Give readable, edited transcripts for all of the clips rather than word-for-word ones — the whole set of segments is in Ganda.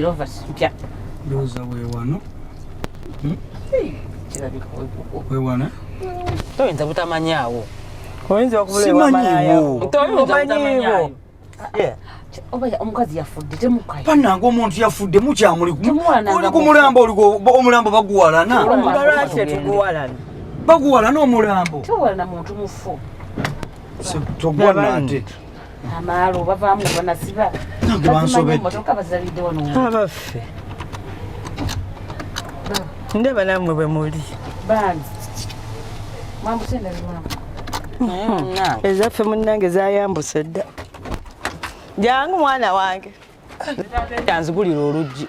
Rovers mpya. Ndowooza weewano. Kirabika Weewano. Toyinza butamanyaawo. Oyinza okubula Simanyiiwo. Toyinza Omanyiiwo. butamanyaayo. Oba omukazi yafudde temukayo. Bannange omuntu yafudde mukyamuli Temuwalananga oli ku mulambo oli omulambo baguwalana. Temuwalananga. Lwaki tetuguwalana? Baguwalana omulambo. Tewalana muntu mufu. Togwa nate. Amaalo bavaamu banasiba. Nange bansobedde. Motoka bazirabidde wano. Abaffe. Ndaba nammwe bwe muli. Bangi. Mwambuse endabirwamu. Ezaffe munnange zayambuse dda. Jangu mwana wange. Yanzigulira oluggi.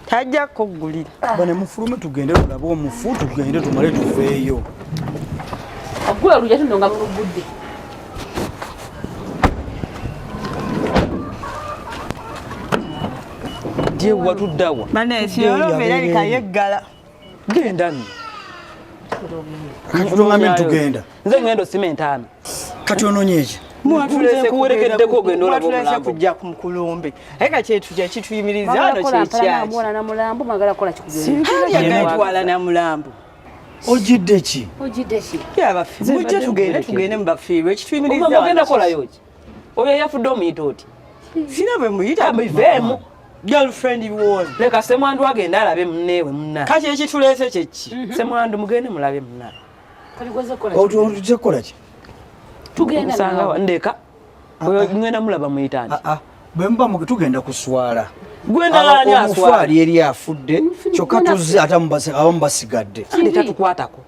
Tajja kuggulira. Bane mufulume tugende tulabe omufu tugende tumale tuveeyo. Oggula oluggi ate nno nga mulugudde. Dye watuddawa. Bane siyolova erabika yeggala. Genda nno. Kati tuŋŋambye tugenda. Nze ngenda osima entaana. Kati onoonye eki? Nze nkuwerekeddeko ogenda olaba Mwatulese omulambo. kujja ku mukulumbe. Naye ka kyetu kye kituyimiriza Mwagala wano kukola mpalana kyekyaki. muwalana mulambo mwagala kukola kikugenda. Yagala tuwala na mulambo. Ogidde ki? Ogidde ki? Yabaffe mujje tugende tugende mubafiirwe ekituyimiriza Omama ogenda wano. kukolayo ki? Oyo eyafudde omuyita oti? Sina bwe muyita. Biveemu. Girlfriend won. Leka Ssemwandu agende alabe munneewe munna. Kati ekituleese kye ki? Ssemwandu mugende mulabe munna. Kati gwoze kukola ki? Otujja kukola ki? Tugenda Osanga naawe. wa- ndeka. Oyo ngenda mulaba muyita nti. Ah, ah. Bwe muba tugenda kuswala. Gwe ndala ani Omufu aswala? ali eri afudde kyokka tuzze ate abamu basigadde. Andi tatukwatako.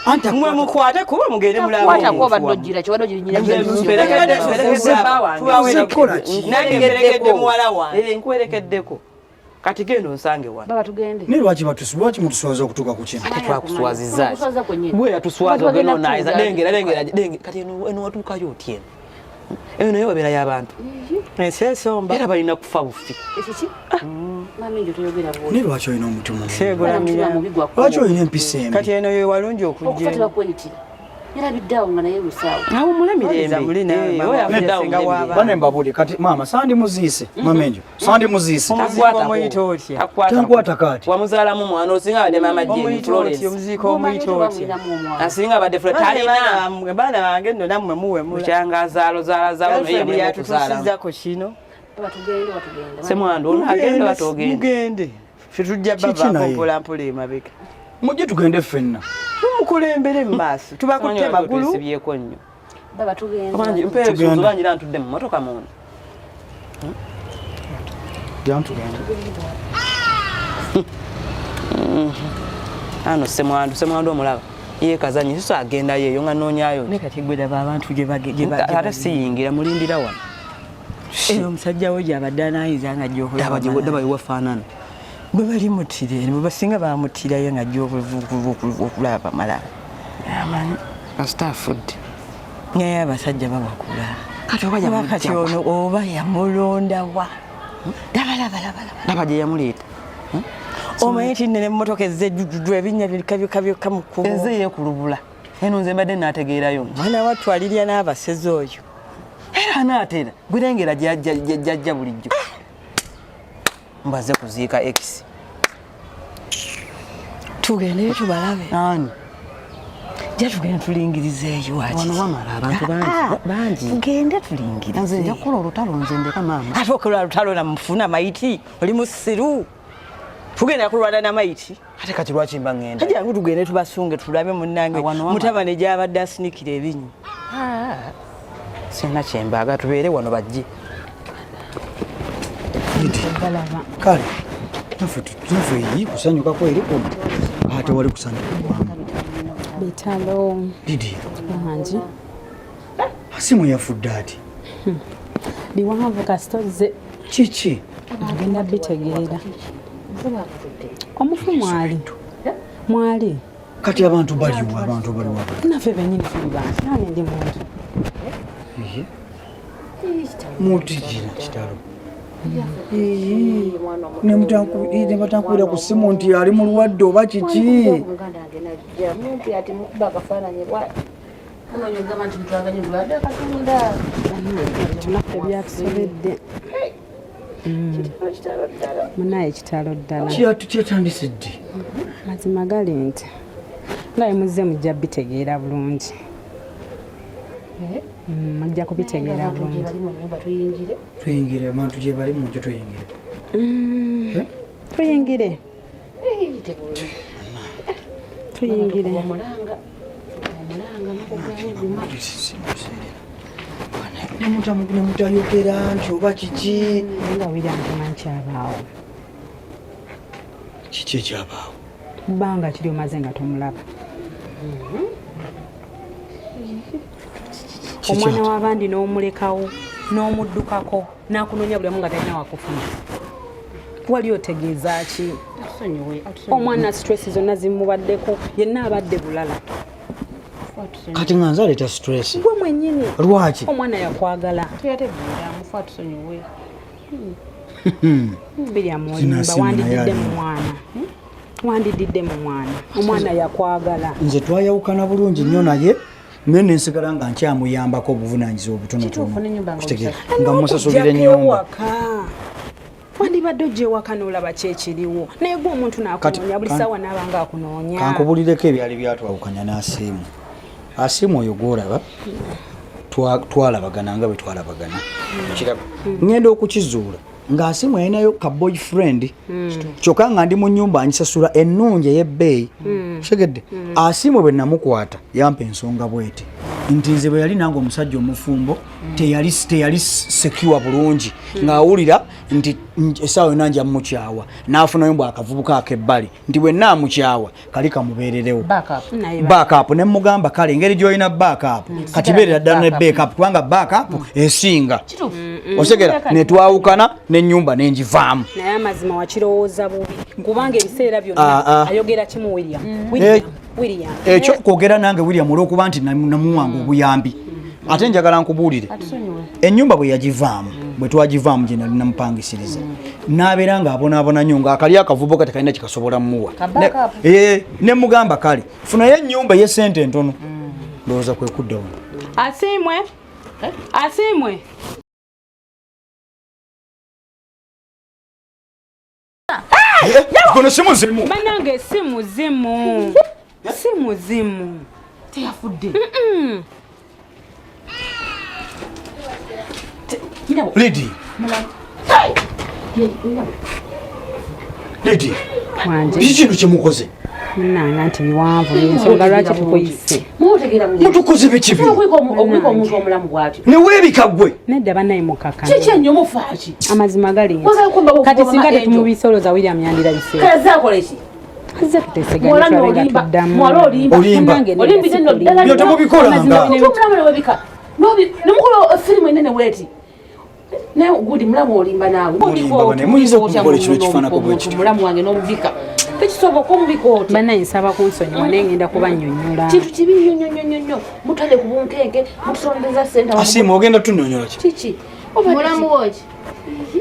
Anti Mwe mukwate kuba mugende mulabe. Kwatako obadde omuntu ogira kyobadde ogirinyira Mperekedde- mperekedde bba wange. Tubawerekedde. Kukola ki? Nange mperekedde muwala wange. Eh, nkuwerekeddeko. Kati genda onsange wano. Baba tugende. Naye lwaki lwaki mutuswaza okutuuka ku kino? Ate twakuswazizza ki? Twakuswaza kwennyini. Gwe yatuswaza Abantu ogenda bagenda onaayiza. kutuuza. Lengera, lengera, lengera. Kati eno watuukayo otya eno? Eno nayo wabeera y'abantu. Ensi esomba. Era balina kufa bufi. Ekiki? Mami njo toyogera bw'otyo. Naye lwaki olina omutima omubi? Seegula Mutima mirambo. mubi gwa Lwaki kkubo. olina empisa embi? Kati eno ye walungi Okufa okujja. tebakweyitira. Yarabidde awo nga naye lusaawo. Awummule Oliza mirembe. muli naawe, Eh, mama. oyo afudde Singa awummule waba. mirembe. Bane mbabuulire kati maama sandi muziise maama enjo sandi muziise. Omuziiko omuyita otya? Takwatako. Tankwatako ati. Wamuzaalamu mwana osinga abadde maama Jane Omuyita otya? Florence. Omuziiko omuyita otya? Asinga abadde Florence. Talina. Baana bange nno nammwe muwemula. Bukyanga azaalo zaala zaalo naye Girlfriend yamulema okuzaalamu. yatutuusizza kino. Baba tugende batugende. Ssemwandu ono agenda batogende. Mugende. Ffe tujja Kiki babaako naye? mpola mpola emabega. Mujje tugende ffenna. Mumukulembere mu maaso. Tubakutte magulu. Twesibyeko nnyo. Baba tugende. Obangi mpa ebisuuzo Tugende. bangira ntudde mu mmotoka munda. Jangu tugende. Ano Ssemwandu, Ssemwandu omulaba. Yeekazanye siso agendayo eyo nga nnoonyaayo. Naye kati gwe laba abantu gye bage- gye ba- gye Ate bali. siyingira mulindira wano. Era omusajja we gy'abadde anaayiza nga ajja okulaba Daba malaya. daba wewafaanana. Bwe balimutira eno bwe basinga bamutirayo nga ajja okulaba bamalaya. Amanyi kasita afudde. Naye abasajja babakula. Kati oba Oba kati yamujja wa? ono oba yamulonda wa? Laba laba laba laba. Laba gye yamuleeta. Omanyi nti nno n'emmotoka ezze ejjujjuddwa ebinnya byokka byokka byokka mu kkubo. Enze yeekulubula. Eno nze mbadde naategeerayo. Mwana wattu alirya n'abasezi oyo. Era anaatera. Gwe lengera gy'ajja bulijjo. Mbaze kuziika ex. Tugende tubalabe. Ani? Jja tugende tulingirizeeyo Wano wakiri. wamala abantu bangi. Bangi. Tugende Nze tulingirize. nja kukola olutalo nze ndeka maama. Ate okola lutalo na mufuna mayiti oli musiru. Tugenda kulwana na mayiti. Ate kati lwaki mba ŋŋenda? Jangu tugende tubasunge tulabe munnange Wano wamala. mutabani gy'abadde asinikira ebinnya. Sirina kyembaaga tubeere wano bajje. Kale naffe naffe eyi kusanyukako eri kuno ate wali kusanyuka kwamu. Bitalo Didi bangi asimu yafudde ati biwanvu kasita ozze kiki? agenda bitegeera. Omufu mwali mwali Kati abantu baliwa abantu baliwa. naffe bennyini tuli bantu nange ndi muntu. Mutigira kitalo. Ne batankubira ku ssimu nti ali mulwadde oba kiki? Muganda wange najja mumpi ati mukuba akafaananyi munoonya ogamba nti mutwaganye bulwadde akatunda. Naffe byatusobedde. Kitalo ddala. Munaye kitalo ddala. Kyatandise ddi? Mazima gali nti nga bwe muzze mujja bitegeera bulungi. Mujja kubitegeera bulungi. Bali mu nnyumba tuyingire. Tuyingire, abantu gye bali mu nju tuyingire. Tuyingire. Tuyingire. Omulanga. Omulanga nakuganye guma. Nemutayogera nti oba kiki? Nga William tomanyi kyabaawo. Kiki ekyabaawo? Bbanga kiri omaze nga tomulaba. Omwana w'abandi n'omulekawo n'omuddukako n'akunoonya buli omu nga talina wakufuna. Wali otegeeza ki? Atusonyiwe. Atusonyiwe. Omwana stress zonna zimubaddeko, yenna abadde bulala. Kati nga nze aleeta stress? Gwe mwennyini. Lwaki? Omwana yakwagala. Teyategeera, mufu atusonyiwe. William olimba, Sinasiima wandididde naye mu alimba. mwana. Wandididde mu mwana. Omwana yakwagala. Nze twayawukana bulungi nnyo, naye naye nensigala nga nkyamuyambako obuvunaanyizibwa Kituufu, n'ennyumba nga obutonotono nga musasulira ennyumba. Ewaka. Wandibadde ojja ewaka n'olaba kyekiriwo, naye gwe omuntu n'akunoonya buli ssaawa n'aba nga akunoonya. Kankubulireko ebyali byatwawukanya n'Asiimu. Asiimu oyo gwolaba twalabagana nga bwe twalabagana, okiraba, ŋŋenda okukizuula ng'Asiimu yalinayo ka boyfriend, kyokka nga ndi mu nnyumba ngisasula ennungi ey'ebbeeyi, kitegedde. Asiimu bwe namukwata yampa ensonga bwete nti nze bwe yali nange omusajja omufumbo teyali secure bulungi, ng'awulira nti essaawa yonna nja mukyawa, n'afunayo mbw akavubuka ak'ebbali nti bwe naamukyawa kali kamubeererewo. Backup. Naye Backup. Ne mugamba kale engeri gy'olina backup, kati beerera ddala ne backup, kubanga backup esinga. Kituufu. Otegera, ne twawukana n'ennyumba n'engivaamu. Naye amazima wakirowooza bubi, kubanga ebiseera Ah, byonna ah. ayogera kimu, William, William, William. Ekyo kwogera nange William olw'okuba nti namuwanga obuyambi. Ate njagala nkubuulire, Atusonyiwe. ennyumba bwe yagivaamu, bwe twagivaamu gye nali namupangisiriza, n'abeera ng'abonaabona nnyo ng'akali akavubuka tekalina kikasobola mmuwa. Ka backup. Ne mugamba kale funayo ennyumba ey'essente entono, ndowooza kwe kudda wano. Asiimwe, Asiimwe. Guno si muzimu. Bannange, si muzimu, si muzimu. Teyafudde. Lady, Lady, Wanje. kiki kino kyemukoze? Munnange, nti biwanvu ensonga lwaki tukuyise. Mutegeera bulungi. Mutukoze biki bino? Okuyika omuntu omulamu bw'atyo. Neweebika gwe. Nedda bannaye, mukakana. Kiki ennyo mufaaki? Amazima gali nti Mwagala kumba kati okuva singa mama Angel. tetumubisoloza, William yandirabise. Kale akola ki? Azze tuteeseganye Muwala tulabe nga n'olimba. tuddamu. Muwala olimba. Olimba. Munnange, nedda, Olimbise nno sikulimba. ddala. Byo temubikolanga. Amazima bino Omuntu omulamu newebika. Nemukola firimu enene bweti. Naye gudi mulamu olimba naawe. Mulimba bane, muyinza okumukola ekino ekifaananako bwe kityo. Mulamu wange n'omubika. Tekisoboka omubika otyo. Bannaye, nsaba kunsonyiwa, naye ngenda kubannyonnyola. Kintu kibi nnyo nnyo nnyo nnyo nnyo. Mutale ku bunkenke, mutusondeza ssente. Asiimu, ogenda tunnyonnyola ki? Kiki? Mulamu woki?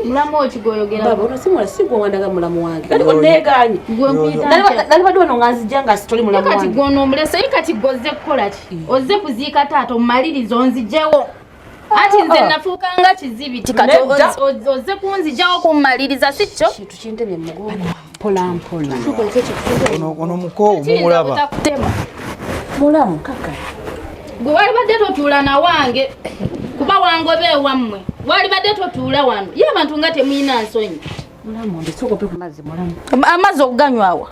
Mulamu woki gwoyogera? Baba, ono si mula, si gwe wandaga mulamu wange. Kati oneegaanye. Gwe nkuyita ntya? Nali badde wano nga nzijja nga sitoli mulamu Kati wange. gwono omulese ye, kati gwe ozze kukola ki? Ozze kuziika taata omumaliriza onzijewo? Anti nze nafuuka nga kizibiti kati. Nedda. Ozze kunzijawo kummaliriza, si kyo? Kintu kintemye mu mugongo. Mpola mpola. Ono mukoowu. Kiyinza Mumulaba. butakutema. Mulamu kaka. Gwe walibadde totuula nawange, kuba wangoba ewammwe, walibadde totuula wano. Ye abantu nga temuyina nsonyi. Mulamu, ndisooka ope ku mazzi mulamu. Amazzi okuganywawa?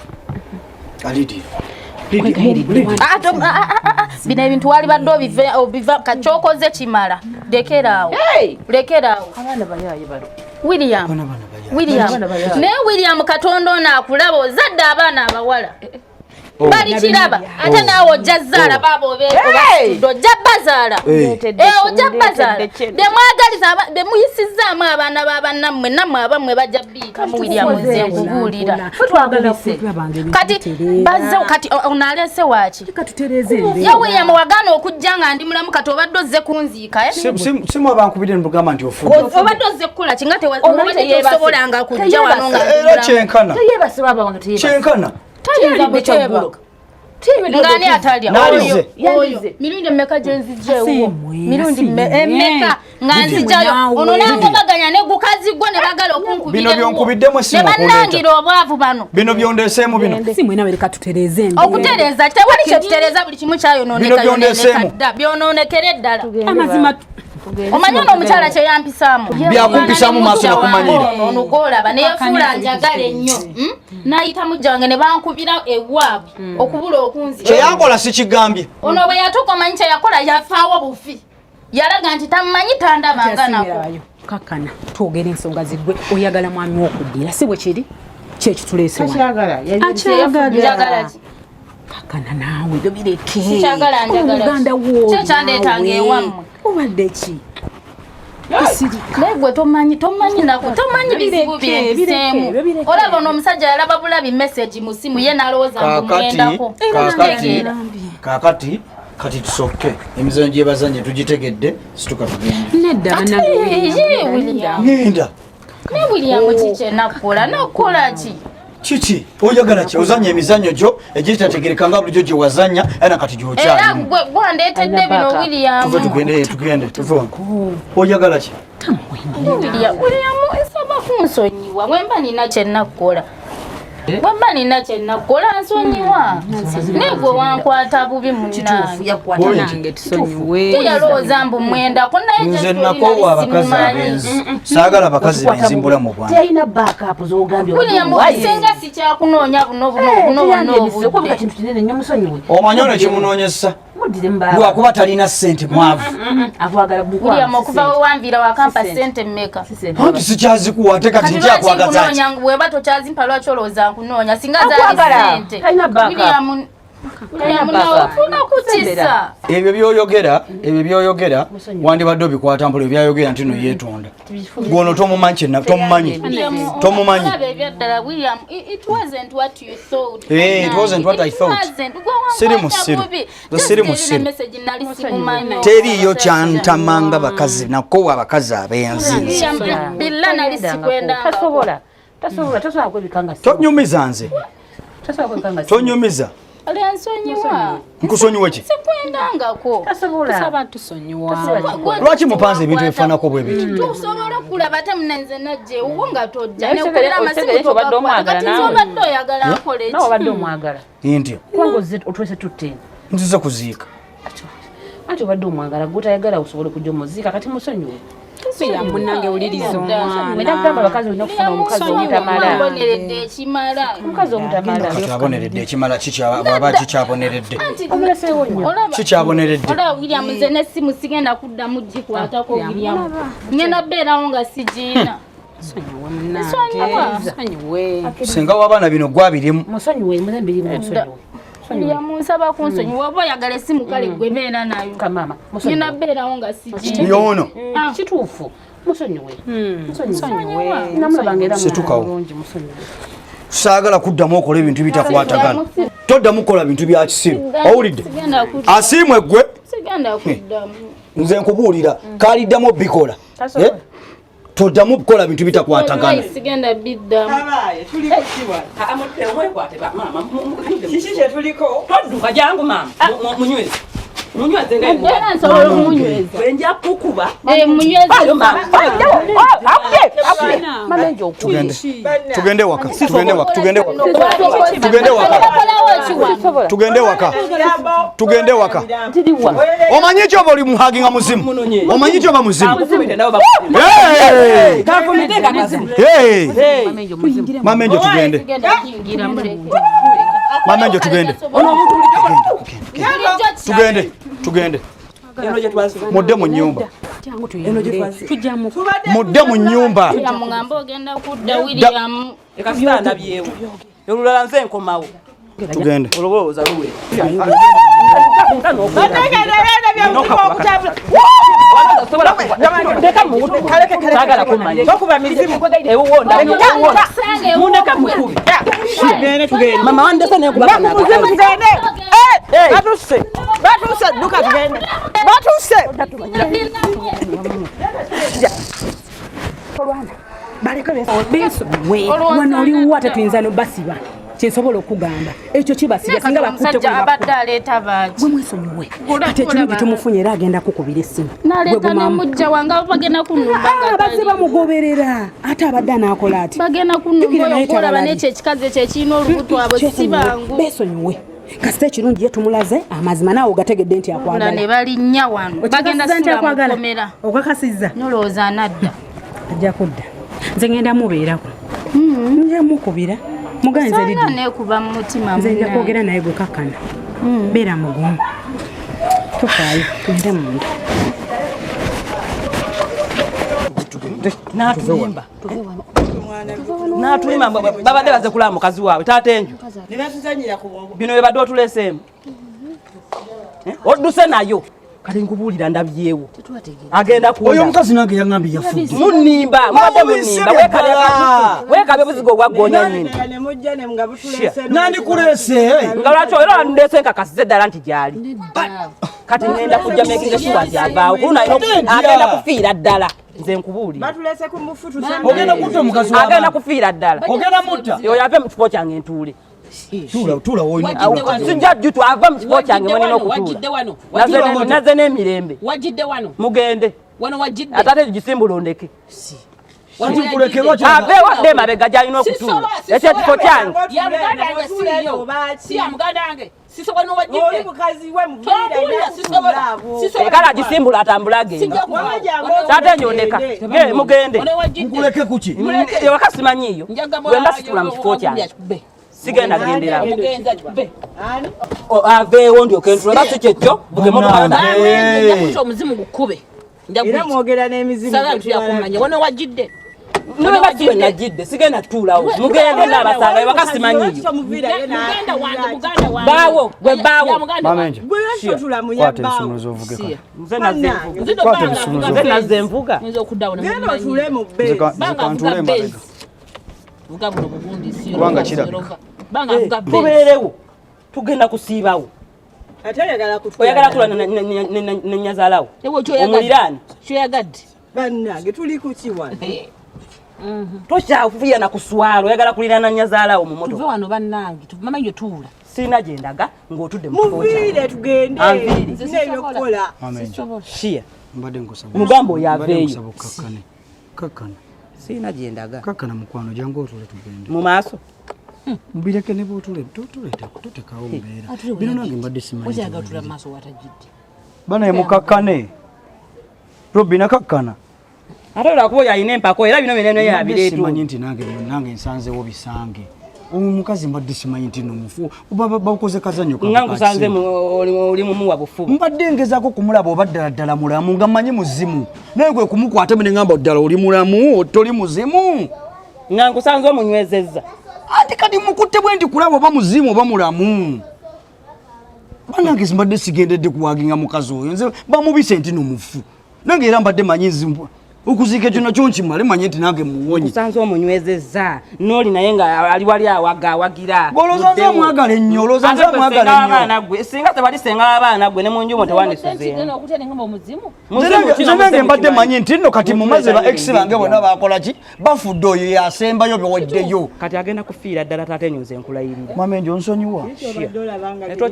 Alidi. Ah, ah, ah, ah, bino ebintu walibadde obiva kakyokoze kimala, lekeraawo, lekeraawo. Abaana bayaaye bano. William, William, Abaana bayaaye. naye William, Katonda ono akulaba, ozadde abaana abawala balikiraba, ate naawe ojja zaala baaba obasitudde, ojja bazaala. Eh, ojja bazaala. Bemwagaliza bemuyisizaamu abaana b'abannammwe, nammwe abammwe bajja biyitamu. William, nze nkubuulira. Kati bazze kati ono aleese waaki? Katutereeze Ye embeera. William, wagaana okujja nga ndi mulamu, kati obadde ozze kunziika, eh? Simu abankubire nibugamba nti ofudde. Obadde ozze kukola ki nga Omanyi obadde teyeebase. tosobolanga kujja wano nga ndi Era mulamu? kyenkana. Teyeebase, baaba wange teyeebase. Kyenkana. Tayinza Teyalidde kyaggulo. buteebaka. Ngani atalya oyo mirundi mmeka gye nzijjeewo, mirundi emmeka nga nzijjayo ono nangobaganya ne gukazi gwo ne bagala okunkubira Bino byonkubiddemu essimu ne bannangira obwavu bano. Bino byondeseemu bino. Simu nawe leka tutereeze embeera. Okutereeza tewali kyetutereeza, buli kimu kyayonooneka. Bino byondeseemu. Dda byonoonekera eddala. Amazima Omanyi ono omukyala kye yampisaamu? Byakumpisaamu maaso nakumanyira. Ono gwolaba neyefuula njagala ennyo, Nayita mujja wange ne bankubira ewaabwe okubula okunzira. Kyeyankola sikigambye. Ono bwe yatuuka omanyi kye yakola? Yafaawo bufi, yalaga nti tamumanyi, tandabanga nako. Kakkana twogera ensonga ziggwe. Oyagala mwami wokuddira, si bwe kiri? Kyekituleese wano. Akyagala. Akyagala. Njagala ki? Kakkana naawe, ebyo bireke. Sikyagala, njagala ki? Oluganda wo Ki ekyandeetanga ewammwe? Obadde ki? Naye gwe tomanyi, tomanyi nako, tomanyi bizibu Bireke, byempiseemu. bireke, bireke. Olaba ono omusajja yalaba bulabi message mu simu ye n'alowooza mbu Kakati mwendako. kakati kakati kati tusokke emizanyo gyebazanye tugitegedde, situka tugende. Nedda. Ate ye William, Ngenda. ne William, kiki enakukola? Nakukola ki? Kiki oyagala? Ki ozanya emizanyo gyo egitategereka nga bulijjo gye wazanya, era kati Era gyokyalimu. gwe gwandeetedde bino, William. Tuve tugende, tugende, tuve wano. Oyagala ki? William, William, nsaba kunsonyiwa bwe mba nina kye nakukola, bwe mba nina kye nakukola nsonyiwa, naye gwe wankwata bubi munnange. Yakukwata. Nange tusonyiwe. Teyalowooza mbu mwendako, naye Nze nakoowa abakazi abenzi, saagala abakazi benzi mbulamu bwange. Teyalina backup z'ogambye. William, singa sikyakunoonya buno buno buno buno obudde. Kintu kinene nnyo, musonyiwe. Omanyi ono kimunoonyesa Muddire mu baaba. lwakuba talina ssente, mwavu. Akwagala. William, okuva we wanviira wakampa sente mmeka? Anti sikyazikuwa, ate kati Kati lwaki nkyakwaga zaki? nkunoonya? Bweba tokyazimpa, lwaki olowooza nkunoonya singa zaali Akwagala. sente? Talina backup. William, William, nawe ofuna kukisa. Ebyo byoyogera, ebyo byoyogera wandibadde obikwata mpola. Ebyayogera nti no yeetonda, gwono tomumanyi, kyenna tomumanyi, tomumanyi. Olaba ebyaddala, William, it wasn't what you thought. Eh, it wasn't what I It thought. wasn't. Gwe wankwata Siri musiru. bubi. Nze siri Just musiru. erina message nali simumanyi. Teriiyo kyantamanga bakazi, nakowa abakazi abenzi. William, billa nali sikwendanga. Tasobola, tasobola, tasobola kwebika nga Tonyumiza nze. tasobola kwebika nga Tonyumiza. Olyansonyiwa. Nkusonyiwe ki? Sikwendangako. Tasobola. Tusaba tusonyiwa. Lwaki mupanze ebintu ebifaananako bwe biti? Tusobola okulaba ate munenze najja ewuwo nga tojja Naye nekubira otegere- amasimu otegere nti obadde togakwata. omwagala Kati nze naawe. obadde oyagala nkola Nawe obadde eki? omwagala. Nti Kubanga ozze otwese tutte eno. Nzize kuziika. Anti obadde omwagala, gwotayagala osobole kujja omuziika. Kati musonyiwe. Munange, wuliriza omwana. Nagamba abakazi olina okufuna omukazi omutamala. Mboneredde ekimala. Omukazi omutamala. Kati aboneredde ekimala bwaba kikyaboneredde? Omuleseewo nnyo. Kikyaboneredde? Olaba William, nze n'essimu sigenda kuddamu gikwatako. William, ngenda beerawo nga sigiina. Sonyiwe munange. Nsonyiwa. Sonyiwe. Singa w'abaana bino gwabirimu. Musonyiwe, muze mbirimu, musonyiwe. William, nsaba kunsonyiwa. Oba oyagala essimu, kale gwe beera nayo. Kamama. Ngenda beerawo nga sigiina. Yono. Kituufu, musonyiwe. Sonyiwe. Namulabanga era Situkawo. mulungi, musonyiwe. Saagala kuddamu okola ebintu bitakwatagana. Toddamu kukola bintu bya kisiru, owulidde? Asiimwe gwe. Sigenda kuddamu. Nze nkubuulira, kaliddamu obikola. Eh? Toddamu kukola bintu bitakwatagana. Wallahi sigenda biddamu. Abaye, tuli kukiwa. Mwekwate maama. Kiki kye tuliko? Todduka, jangu maama, munyweze, munyweze nga Era nsobola omunyweza. Bwenja kukuba. Eh, munyweze. Ayo maama. Tugende, tugende waka, tugende waka, tugende waka, tugende waka. Bakolawo ki wano? Tugende waka, tugende waka. Omanyi kyoba oli muhaginga muzimu, omanyi kyoba muzimu. Hey! Hey! Mama enjo, tugende. Sigenda kuyingira, muleke. Mama enjo, tugende, tugende, tugende. Mudde mu nyumba. Jangu tuyingire. Tujjamu. Mudde mu nyumba. William, ngambe ogenda kudda, William. Ekasita ndabyewo olulala, nze nkomawo. Tugende. Olowooza luwe. Okutambula. Saagala kumanya. Tokuba mizimu. Mundeka mukubi. Tugende, tugende. Mama wandese nekubaka. Muzimu, tugende. Batuse, batuse, duka tugende, batuse. Wano oliwo, ate tuyinza nobasiba. Kyensobola okugamba ekyo kibasibya singa omusajja abadde aleeta baaki. Gwe mwesonyiwe. Kati ekirungi tumufunye era agenda kukubira essimu. Naleeta ne mujja wange abo bagenda kunnumba nga bazze bamugoberera ate abadde anaakola ati. Bagenda kunnumba oyo gw'olaba n'ekyo ekikazi ekyo ekirina olubuto abo si bangu. Beesonyiwe. Kasita ekirungi ye tumulaze amazima naawe ogategedde nti akwagala. Ne balinnya wano bagenda sula mu kkomera. Okakasizza. Nolowooza anadda. Ajja kudda. Nze ngenda mubeerako. Nja mukubira. Muganze Lidia. Nekuba mu mutima. Nze nja kwogera naye gwe kakkana. Beera mugumu. Tofaayo tugende munda. N'atulimba. N'atulimba babadde baze kulaba mukazi waabwe taata enju. Bino bye badde otuleeseemu. Odduse nayo. Kati nkubuulira ndabyewo. Agenda kuwona. Oyo omukazi nange yangambye yafudde. Munnimba, mubadde munnimba, weekabe buzigo obwa ggoonya nnyini. Nandikuleese. Nga lwaki era wandeese nkakasize ddala nti gy'ali. Kati ngenda kujja making sure nti avaawo. Ku luno agenda kufiira ddala. Nze nkubuulira. Ogenda kutta omukazi wa Agenda kufiira ddala. Ogenda mutta. Oyo ave mu kifo kyange ntuule. Tuula woolina. Sijja jjutu ava mu kifo kyange mwenina okutuula. Nazze n'emirembe. Wajjidde wano. Mugende. Wano wajjidde. Ate gisimbula ondeke. Ave wadde emabega gy'alina okutuula. Ekyo ekifo kyange. Ya muganda wange siyo. Si ya muganda wange. Ekala gisimbula atambule agende. Taata enyo ndeka. Mugende. Nkuleke kuki? Ewaka simanyiiyo. Bwe mba situula mu kifo kyange. Sigenda gendera. Aveewo ndyoke ntule oba si kyekyo vuga emmotoka yo. Omuzimu gukube. Era mwogera n'emizimu. Saagala tuyakumanya. Wano wajjidde. Nolaba kiwe najjidde sigenda kutuulawo. Mugende n'abasanga ewaka simanyiiyo. Muganda wange, muganda wange. Baawo, gwe baawo. Mamenje. Kwata ebisumuluzo ovuge kati. Nze nazze nvuga. Nze okuddawo ne Genda otuule mu bbeezi. Banga avuga bbeezi. Vuga buno bugundi si Kubanga kirabika. Banga avuga bbeezi. Tubeerewo. Tugenda kusiibawo. Ate oyagala kutuula. Oyagala kula ne nnyazaalawo. Omuliraane. Kyoyagadde. Bannange tuli ku ki wano? Tokyafuya na kuswala oyagala kuliraana nnyazaalawo mu Tuve mmotoka. wano bannange. Mama yo tuula. Sirina gye ndaga ng'otudde mu kifo kyange. Muviire tugende. Anviire. Nina ebyokukola. Mamenje. Shia. Mbadde nkusaba. Mugambe oyo Mbadde aveeyo. nkusaba okkakkane. Kakkana. Sirina gye ndaga. Kakkana mukwano jangu otuule tugende. Mu maaso. Mbireke ne bw'otuule totekawo mbeera. Bino nange mbadde simanyi. Oyagala otula mu maaso watajjidde. Banaye mukakkane. Robbi nakakkana. Ate olwakuba oyo alina empako era bino byonna Mbadde simanyi yabireeta. nti nange nsanzewo bisange. Omukazi mbadde simanyi nti nomufu bakoze kazannyo Nga nkusanze oli mumuwa bufuba. Mbadde ngezaako kumulaba oba ddala ddala mulamu nga mmanyi muzimu. Naye gwe kumukwata ne ngamba ddala oli mulamu toli muzimu. Nga nkusanze omunywezezza. Anti kati mukutte bwe ndi kulaba oba muzimu oba mulamu. Bannange mbadde sigendedde kuwaginga mukazi oyo nze bamubise nti nomufu. Nange era mbadde manyi nzi okuziika ekyo nakyo nkimale manye nti nange muwonye. Nkusanze omunywezezza n'oli naye nga ali wali awaga awagira. Olowooza nze amwagala ennyo, olowooza nze amwagala ennyo. Ggwe singa tewali senga w'abaana ggwe ne mu nju mwo tewandisuzeemu. Nsigala okutya ne ngamba omuzimu. Nze nange mbadde manyi nti nno kati mumaze ba ex bange bonna bakola ki bafudde oyo yasembayo biweddeyo. Kati agenda kufiira ddala taata enyo nze nkulayirira. Mamenje onsonyiwa.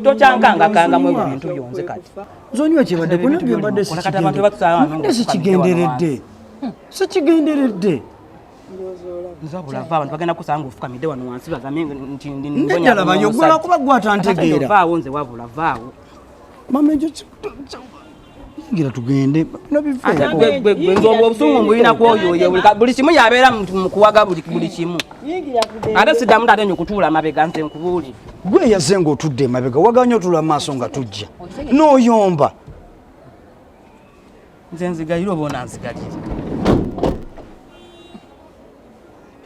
Tokyankangakanga mu ebyo bintu byonze kati. Nsonyiwa kyebadde ku nange mbadde Kati abantu batusaba wano nga sikigenderedde. Sikigenderedde. Nze wabula ava abantu bagenda kusanga ng'ofukamidde wano wansi bagambe nti ndi Nedda labayo gwe lwakuba gwe atantegeera. Vaawo nze wabula vaawo. Mamenje yingira tugende bino biveeko. Ate gwe nze obwo obusungu mbulina kwoyoyo buli kimu yabeera mu kuwaga buli kimu. Ate siddamu taata enyo kutuula mabega nze nkubuulire. Gwe yazze ng'otudde emabega waganye otuula mu maaso nga tujja n'oyomba. Nze nzigalire oba onanzigalire.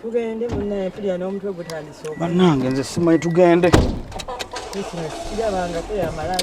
Tugende munnaye tulya n'omutwe gutandise okuba. Bannange nze simanyi tugende. Kino kirabangako yamala.